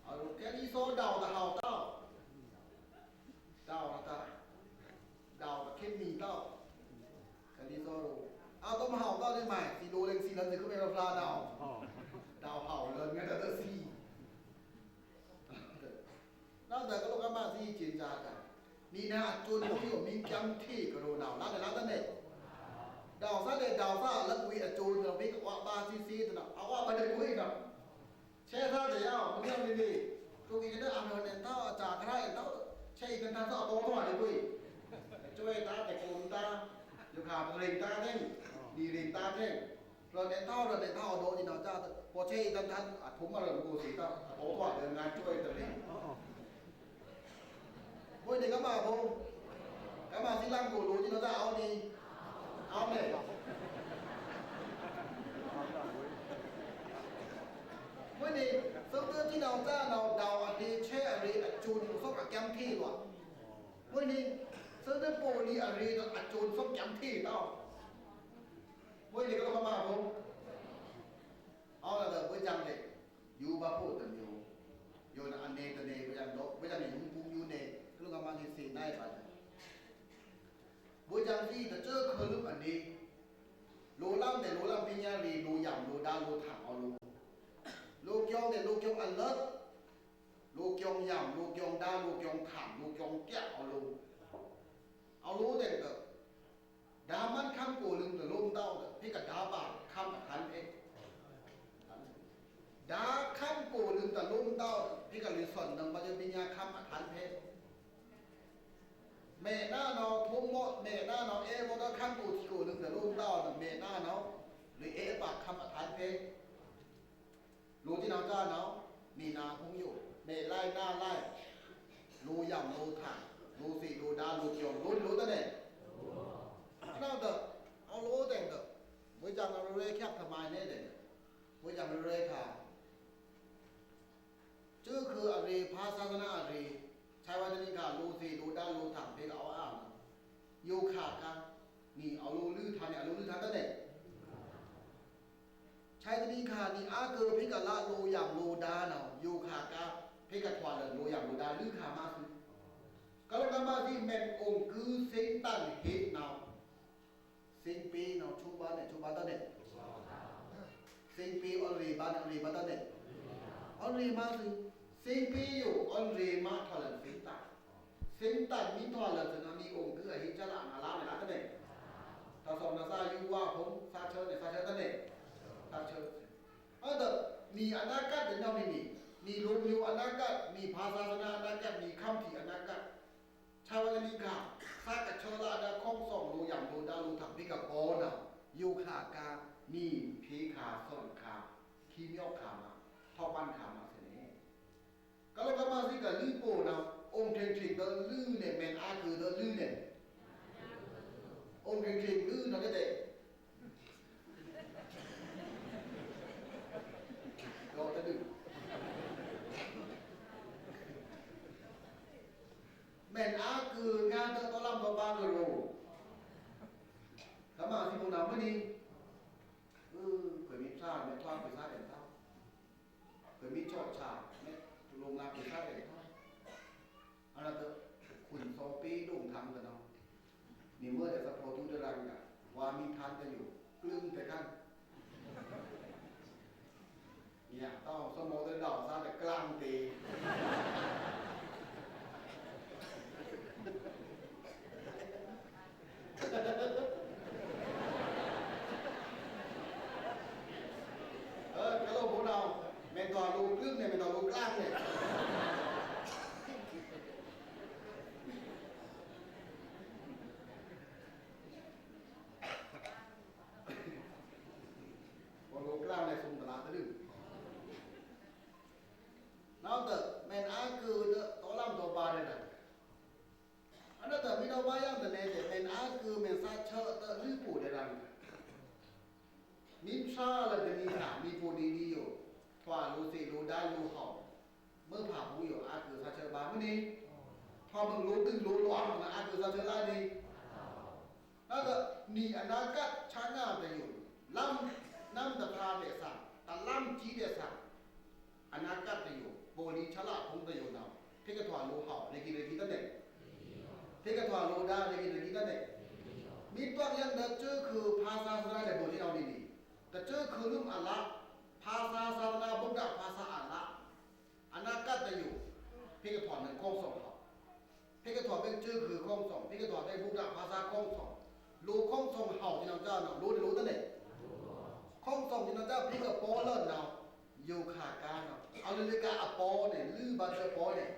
အလိုကယ်လီသော ဒဝ်တဟဝ်တဝ် ဒဝ်တ ဒဝ်တခေမီတဝ် ကယ်လီသောလို အတမဟဝ်တဝ်ဒ်မဲ သီလိုလင်သီလင်သီကမဲဖျါဒဝ် ဒဝ်ဟဝ်လင်ငါတသီ နောက်တဲ့ကလောက်ကမသီကျင်ကြတာ မီနာအကျိုးလို့ယုံမင်းကံထေကရိုနာလာတယ်လာတဲ့နဲ့ ဒဝ်သရက်ဒဝ်သရက်လက်ဝေးအကျိုးတော့ဘိကအဝါပါစီစီတနာ အဝါပါတဲ့ဝေးက ဆဲသားတရားမင်းမင်းလေး တို့ကလည်းအမှန်နဲ့တော့အကြကြတဲ့တော့ ဆဲကန်းသားတော့အပေါ်တော့လေဝေး ကျွဲသားတဲ့ကုန်းသား ယုခါပရင်သားတဲ့ ဒီရင်သားတဲ့ ရတဲ့တော့ရတဲ့တော့တော့ဒီတော့ ပေါ်ဆဲကန်းသားအထုံးမလို့ကိုစီတော့ အပေါ်တော့ငါကျွဲတဲ့ ဘွဲ့နေကမဘုံ ကမသီလမ်းကိုလိုချင်တော့အောင်နီ အောင်မယ် ဘွဲ့နေ သုတ်တတိနောင်တနောင် ဒဝ်အထေချဲအရေအကျိုးကိုသော့အကံထေးလွား ဘွဲ့နေ သုတ်တပိုလီအရေအကျိုးသော့ကံထေးတော့ ဘွဲ့နေကမဘုံ အောင်လာတော့ဘွဲ့ကြောင့်လေ ယူဘဖို့တစ်မျိုး ယူနအနေတနေ ဘွဲ့ကြောင့်တော့ ဘွဲ့ကြောင့်နေ ယူပူယူနေ ကလုကမနေစေနိုင်ပါတယ် ဘွဲ့ကြောင့်ဒီတကျိုးခလုအနေ လိုလမ်းတဲ့ လိုလမ်းပညာရေး လိုယံလိုဒါ လိုထံအလို လိုကျောင်းတဲ့ လိုကျောင်းအလတ် လိုကျောင်းယံ လိုကျောင်းဒါ လိုကျောင်းထံ လိုကျောင်းကျအလို အလိုတဲ့ ဒါမန်ခမ်းကိုယ်လင်တလုံးတောင်းတဲ့ ဖိကဒါပါခမ်းအထန်ဖဲ ဒါခမ်းကိုယ်လင်တလုံးတောင်း ဖိကလေးစွန်နံပါတ်ပညာခမ်းအထန်ဖဲ မဲနာနောထုံးမော့ မဲနာနောအဲဘောတော့ခမ်းကိုယ်ထီကိုယ်လင်တလုံးတောင်း မဲနာနော လေအဲပါခမ်းအထန်ဖဲ လိုချင်တော့နော် မီနာဟုံးယို မဲလိုက်နာလိုက် လိုယံလိုထံ လိုစီလိုဒါ လိုကျော် လိုလိုတည်းနဲ့ အဲ့တော့ အလိုတဲ့တော့ ဘွဲ့ကြောင့်ရရဲချက်သမိုင်းနဲ့တဲ့ ဘွဲ့ကြောင့်ရရဲခါ ကျိုးခါအရေ ဖါသာသနာအရေ ဆာဝတနီက လိုစီလိုဒါ လိုထံ ဖေးကအဝါအမ ယိုခါက နီအလိုလုထံ နီအလိုလုထံတည်းနဲ့ ဆာတနီခါနီအါကဖေကလလိုယံလိုဒါနော် ယိုခါက ဖေကထွာလလိုယံလိုဒါ လုခါမသု ကလုကမသီမဲန်အိုင်ကုသ့တန်ဟေနော် သင်ပေနော် ချိုးပါနဲ့ ချိုးပါတတ်နဲ့ သင်ပေ အွန်ရေပါနဲ့ အွန်ရေပါတတ်နဲ့ အွန်ရေမသု သင်ပေယို အွန်ရေမထွာလန်သင်တန် သင်တန်မီးထွာလန်သင်အမီးအိုင်ကုအဟိချလာနလာနဲ့ တတ်နဲ့ တသောနာသယူဝါဖုံ သချောနဲ့ သချောတတ်နဲ့ သချော အဲ့တော့ နီအနာဂတ်တဲ့နောက်နေနေ နီလိုမျိုးအနာဂတ် နီဘာသာသနာအနာဂတ် နီခမ်းထီအနာဂတ် ဆာဝလနီက သကချောလာဒခေါင်းဆောင်လိုယံလိုဒါလိုထံ ဖိကကောနာ ယိုခါက နီဖေးခါသွန်ခါ ခီမျောက်ခါမ ထောက်ပံ့ခါမစနေ ကလုကမသီကလုပိုနော် အိုင်ထင်ထင်တလုနဲ့ မဲန်အါကလုတလုနဲ့ အိုင်ထင်ထင်တလုနော်တဲ့ တော့တဒု မဲန်အါကလုငါတတော်လမ်းပပန်းကရို ကမသီမနာမနီ အဲ ခွေမီးချာမဲထွားခွေစားတယ်သား ခွေမီးချော့ချာမဲ လူငါခွေစားတယ်သား အဲ့တော့ ခွင်သောပေးဒုံထမ်းကနော် နီမွဲ့ ဗာႏမီးထန်းတယို ကလုင်းတခန်း เนี่ย ต้องสมองเดินดาวซะแต่กลางเตะ เออ กะโลกพวกเรา แม่นต่อลูกครึ่งเนี่ย แม่นต่อลูกกลางเนี่ย พอลูกกลางเนี่ย ซุ่มตลาดตะลึง เนาะ แต่แม่นอากือเด้อ ต่อลำต่อบ่าเด้อนะ อันนั้นแต่มีเดาบ่ายังแต่แน่ แต่แม่นอากือ แม่นซาเชอะเด้อ ลือปู่เด้อนะ มีซาละเด้อ มีซา มีปู่ดีๆ อยู่ ทว่าลูกศิษย์ลูกดาลูกเฮา เมื่อผ่าหมู่อยู่ อากือซาเชอะบ่ามื้อนี้ ทว่ามึงลูกตึงลูกหลวงนะ อากือซาเชอะละนี่ แล้วก็นี่อนาคตชาติหน้าแต่อยู่ ล้ำน้ำตาทาแต่สั่ง ตาล้ำจีแต่สั่ง อนาคตแต่อยู่ โบลีชะละพงแต่อยู่เนาะ เพ่กะถวาลูกเฮา ได้กินได้กินตั้งแต่ เพ่กะถวาลูกดา ได้กินได้กินตั้งแต่ มีตัวอย่างเด้อ เจ้าคือภาษาสระแต่โบลีเอาดีๆ แต่เจ้าคือลุ่มอัลละ ภาษาสระบุตรภาษาอัลละ อนาคตแต่อยู่ เพ่กะถวาเนินของสองเฮา เพ่กะถวาเบ่งเจ้าคือของสอง เพ่กะถวาเบ่งบุตรภาษาของสอง ลูกของสองเฮาที่น้องเจ้าเนาะ ลูกได้ลูกตั้งแต่ ของสองที่น้องเจ้า เพ่กะปอเลิศเนาะ อยู่ขาก้าเนาะ เอาเลยกะอปอเนี่ย ลือบ่าเจอปอเนี่ย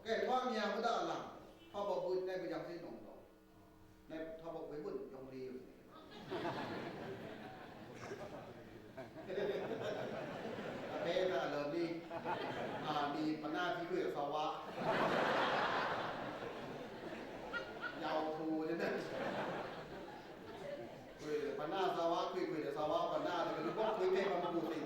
แก่ท้องยาบ่ได้หลัง พอบ่บุญได้ไปยังที่หนองดอก ในทบกไปบุญยองลีอยู่ เป้ตาเลิศนี่ อ่า มีปัญหาที่คุยกับสาวะ ยาวทูเนี่ยนะ คุยปัญหาสาวะ คุย คุยแต่สาวะ ปัญหาแต่ก็รู้ว่าคุยเทพมันกูติด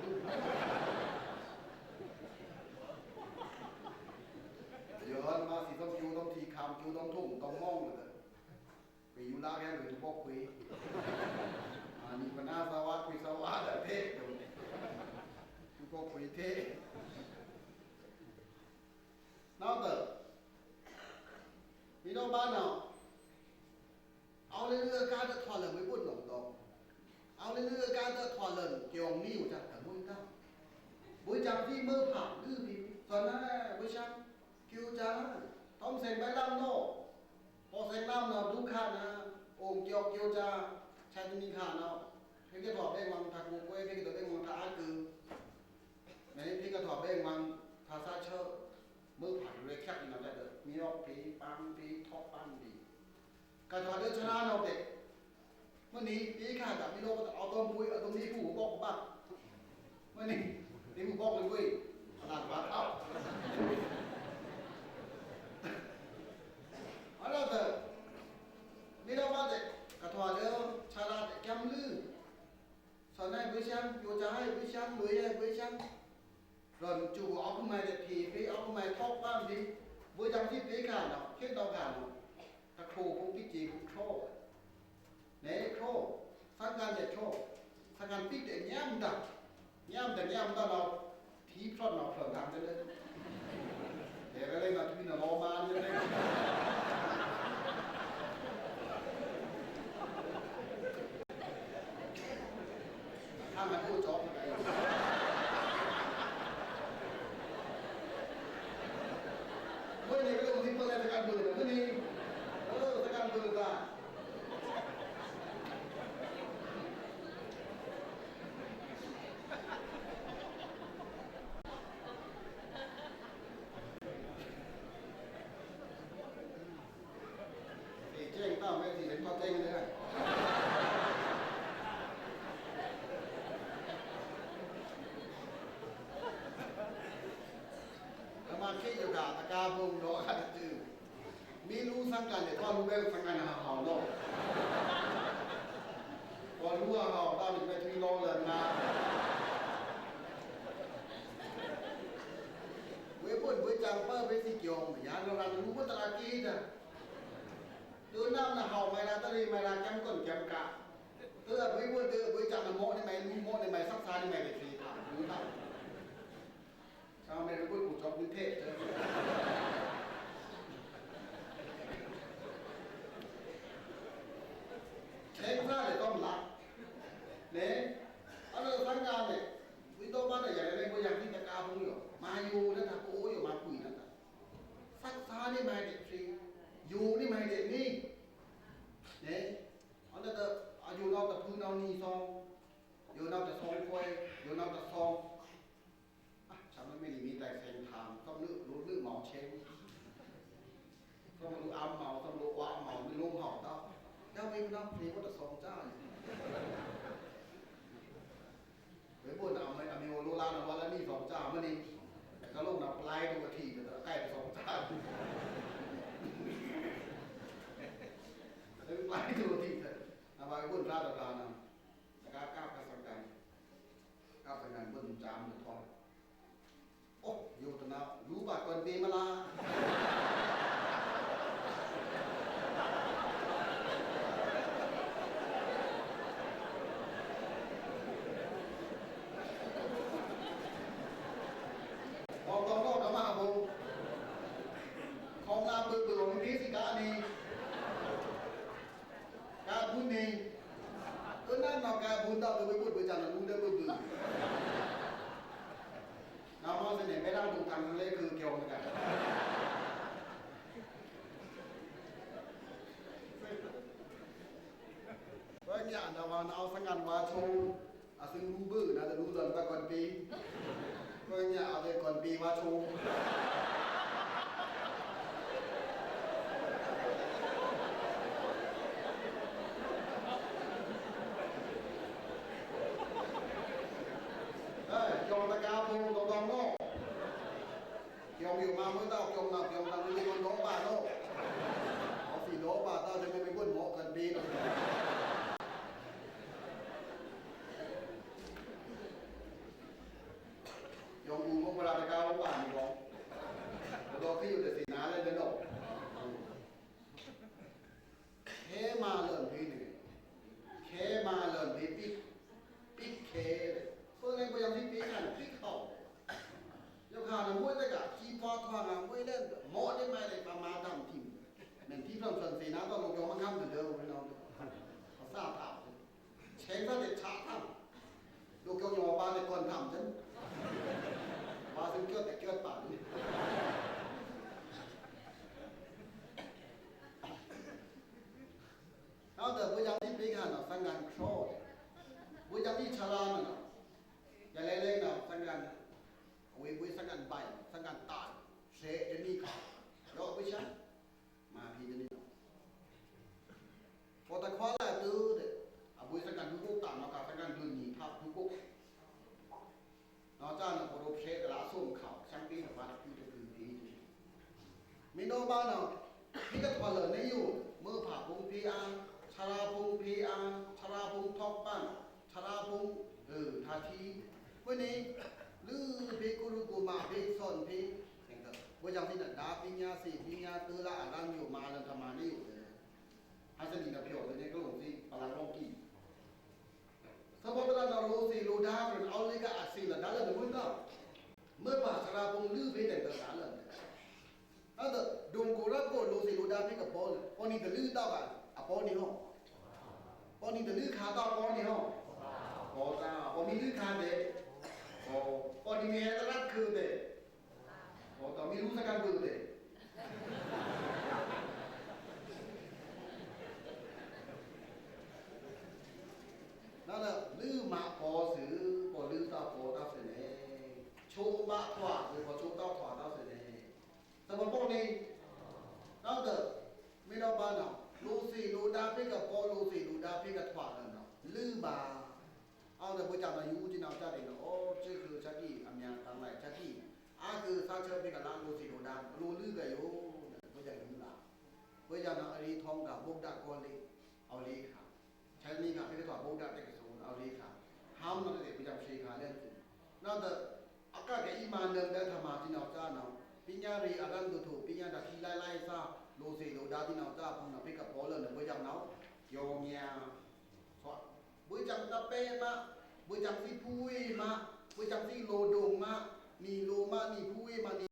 เดี๋ยวมาสิต้องคิวต้องทีคำคิวต้องทุ่งต้องมองเลย ไปอยู่ลาวแค่หรือทุกปอกคุย อ่า มีปัญหาสาวะคุยสาวะแล้วเท่ ทุกปอกคุยเท่ เนาะ แต่ มีน้องบ้านเนาะ เอาเรื่องการจะถอดเหลิมไปบุญหนองตอง เอาเรื่องการจะถอดเหลิมเกี่ยวกับนิ้วจ้ะ แต่บุญเก้า บุญจำที่เมื่อผ่าน อื้อ พี่ ตอนนั้นน่ะ บุญช้าง คิวจ้า ต้องเซ็นใบลำเนาะ พอเซ็นลำเนาะ ดูข้านะ โอ่งเกี่ยว เกี่ยวจ้า ชายจะมีข้าเนาะ เพ่กะถอดเบ่งวังทักงกเว้ย เพ่กะถอดเบ่งวังทักอากือ ในเพ่กะถอดเบ่งวังทักซาเชอะ เมื่อผ่านเรือแคบนี่เนาะ แต่เด้อ มีออกผีปังผีทอกปังดี กะถอดเดินชนะเนาะเด็ก มื้อนี้ปีข้ากับมีโลกเอาต้มปุ้ย เอาต้มนี้ผู้บอกบัก มื้อนี้นี่ผู้บอกเลยปุ้ย ขนาดวัดเอ้า เอาแล้วเถอะ มีโลกมาเด็ก กะถอดเดินชนะเด็กแคมลือ สอนให้บุญช้าง อยู่จะให้บุญช้าง รวยให้บุญช้าง လွန်ကျူအောက်မှဲတဲ့ဖေဖေ အောက်မှဲထောက်ပံ့ပြီး ဘိုးကြောင့်ဒီပေးကနော် ခေတ်တော့ကနော် တခိုးဖို့ကိကြီးဘူးချော နဲချေ သံဃာနဲ့ချေ သံဃာပိတ်တဲ့ညံ့တာ ညံ့တဲ့ညံ့တာတော့ ထီဖြော့နော်ဖြော့တာတဲ့ တဲရဲလည်းမထွေးနော်လောမနဲ့ ถ้ามันพูดจบมันก็อยู่ เมื่อนี้ก็ลงที่เปิดรายการเปิดเมื่อนี้ เออ รายการเปิดอ่ะ เอ้ย เจ้งเต้าแม่ที่เห็นพ่อเต้งเลยอะ แล้วมาคิดอยู่กับตะกาพงดอกกันตื่น มีรู้สังกัดเนี่ย พ่อรู้แม่สังกัดหาเห่าเนาะ พอรู้ว่าเห่าตามไปที่รอเลยนะ ဝေးပွင့်ဝေးချောင်း ပႃးဝေးသီးကျော် မယါလောရန်လူဝတ်တရာကီးတာ ဒိုနမ်နဟောင်း မရတရီ မရကံကွန်ကံက တဝေးပွင့်တဝေးချောင်း မော့နေမရူမော့နေမရ သပ်သပ်နေမရ ဝေးသီးပါ ဝေးသီး ချောင်းမရူပွင့် ကိုကျော်ပွင့်ထဲ ချ ယိုနဝ်းတဖုနဝ်းနီသွဉ်း ယိုနဝ်းတသွဉ်းခွဲ ယိုနဝ်းတသွဉ်း အချမ်းမ့ၢ်လီမီးတံင်ႇသင်ထမ်း သွဉ်းနွို့ လိုတ်နွို့ မောင်းချေ သွဉ်းလိုအမ်းမောင်း သွဉ်းလိုအွါမောင်း လိုမောင်းတဝ် ယဝ်ႉမီးနဝ်းဖြေဝတ်တသွဉ်းစၢ် ဝေးဘိုးနဝ်းမီး အမီးအိုလိုလါနဝ်းဝါလါနီသွဉ်းစၢ် မၼ်းနီ ကလုံးနဝ်းပျိုက်တူဝ်ထီး တၢ်ကဲသွဉ်းစၢ် ပျိုက်တူဝ်ထီး နဝ်းဝီးဘိုးနဝ်းတြႃးတြႃးနဝ်း တကးကပ်ကပ်သင်တၢ် ကပ်သင်တၢ် ဘိုးနဝ်းစၢမ်တထွမ်ႇ အိုး ယိုတနဝ်း လူပါကွန်ပီမလား တောင်းတော့ကမ္ဘာဘုံ ခေါင်းလာဘုံဘုံ မီးစီကားနေ ကားဘူးနေ အနာ်နောက်ကားဘူးတော့ ဘုံဘုံဘုံ ကျွန်တော် ဘူးတဲ့ဘုံဘုံ နောက်မှစနေ မဲတော်တူတန်လေး คือ ကျောင်းတကား ဝဲညါ အဝါနဝ်း သင်္ဃန်းဝါချို အသုလူဘုံ နာ်တလူလွန် ပါကွန်ပီ ဝဲညါ အဝဲကွန်ပီဝါချို အဲ ကျောင်းတကားဘုံ တော်တော်နော် ကျောင်းယိုမး မွေးတော့ ကျောင်းနာ ကျောင်းတန်လေး ကတော့ပါတော့ အစီတော့ပါတော့ တမီးဘုံမောင်းကွန်ပီတော့ ကျောင်းဦး မွေးတော့ တကားပါနေတော့ တော့ ခေတ်ယူတဲ့ စီနာလည်းတော့ ခဲမလွန်ပြီးနေ ခဲမလွန်ပြီး ပစ် ပစ်ခဲတဲ့ ဆိုရင် ကိုယ်ရောင်စီးပေးခံ ပစ်ခေါ်တယ် ယခါနမွေးတက်က ကြီးပွားထွန်းလာ မွေးတဲ့ မော့တဲ့ မိုက်တဲ့ ပမားတမ်း ထိမ် မင်း ထိမ် ဖြောင့်ဖြောင့် စေနာ တော့ လောကီမှာ ခံမလို့ နော် အစတာ ဆဲကတဲ့ ချားထမ်း လောကီမှာ ပါတဲ့ ကွန်ထမ်း တဲ့ ပါစင် ကျော်တဲ့ ကျော်ပါ နော် နောက်တော့ ဘုရားကြီးပေးခံတော့ သင်္ဃန်းချောတယ် ဘုရားကြီးချလာနော် ယလဲလဲနော် သင်္ဃန်း အဝေးဝေး သင်္ဃန်းပိုင် သင်္ဃန်းတန် ဆဲတနည်းခါ ရောဘုရား မဟာဗီတနည်းနော် ပေါ်တခွာလာတူတဲ့ အဝေး သင်္ဃန်းဒုက္ခတန် မက သင်္ဃန်းဒုက္ခ ညီထပ်ဒုက္ခ နောက်ကျတော့ ဘုရားဖြေကလာဆုံးခေါ် ရှမ်းပြည်မှာ ပြုတဲ့ ပြုတဲ့ မင်းတို့ဘာနော် ဒီကထွက်လာနေယူ မွေးဖါဘုံဖေးအား ဆရာဘုံဖေးအား ဆရာဘုံထောက်ပံ့ ဆရာဘုံ အဲ ဓာတ်ထီး ဝဲနေ လူဖေး ကိုယ်ကိုယ်မဖေး စွန်ဖေး ဘုရားသခင် ဒါပညာ စေပညာ သီလ အရမ်းယူ မဟာလန် ဓမ္မ နေယူ ဟဆနီ နပြောတယ် ကလုံးစီ ပလာလုံးကြီး သဘောတရားတော် လိုစိတ်လိုတာ အောက်လေက အစင်လာ ဒါလည်း မွေးတော့ မွေးပါ ဆရာဘုံ လူဖေးတဲ့ ဒါလည်း အဲ့တော့ ဒုံကိုယ်ရပ်ကိုယ် လိုစိတ်လိုတာ ဖေးကပေါ်လေ ပေါ်နေတလူတော့ပါ အပေါ်နေဟော ပေါ်နေတလူခါတော့ ပေါ်နေဟော ပေါ်တာ ပေါ်နေလူခါတဲ့ ပေါ် ပေါ်နေ မီးဟဲတရတ်ခုတဲ့ ပေါ်တော့ မီးလူစကတ်ဘူးတဲ့ နော်တော့ လူမပေါ်စု ပေါ်လူတော့ ပေါ်တော့စနေ ချိုးမထွား ဝေပေါ်ချိုးတော့ထွားတော့စနေ သဘောပေါက်နေ နောက်တော့ မင်းတို့ဘာနော် လိုစိတ်လိုတာ ဖေးကပေါ် လိုစိတ်လိုတာ ဖေးကထွားနော် လူပါ အောက်တော့ ဘုရားမယူ ကျွန်တော် ကြားတယ်နော် အော် ချစ်သူ ချစ်သူ အများ တန်လိုက် ချစ်သူ အာ ကစားချော် ဖေးကလာ လိုစိတ်လိုတာ လိုလူကယူ ဘုရားယူလား ဘုရားနော် အရေးထောင်းက ဗုဒ္ဓဂေါ်လေး အောက်လေခါ ဆယ်နှစ်ခါ ဖေးကထွား ဗုဒ္ဓတက္ကသိုလ် အောက်လေခါ ဟမ်နော်တဲ့ ဘုရားဖြေခါလဲ နောက်တော့ အကကအိမ်မှာ နံပါတ် ဓမ္မ ကျွန်တော် ကြားနော် ပညာရေး အရမ်းတူတူ ပညာတတ် ထီးလၢ်လၢ်စား လိုစိတ်လိုတာ ကျွန်တော် ကြား ဘုံနော် ဖေးကပေါ်လာနော် ဘုရားနော် ရောင်ညာ ဆို ဘုရားတပဲမ ဘုရားစီဖူဝေးမ ဘုရားစီလိုဒုံမ နီလိုမ နီဖူဝေးမ နီ